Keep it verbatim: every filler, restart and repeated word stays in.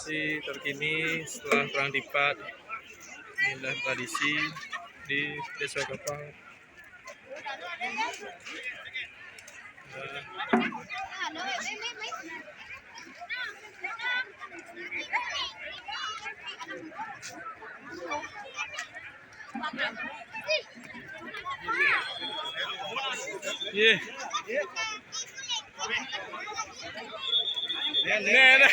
Terkini setelah perang dipat, inilah tradisi di Desa Kapang. Iya. Nih, nih.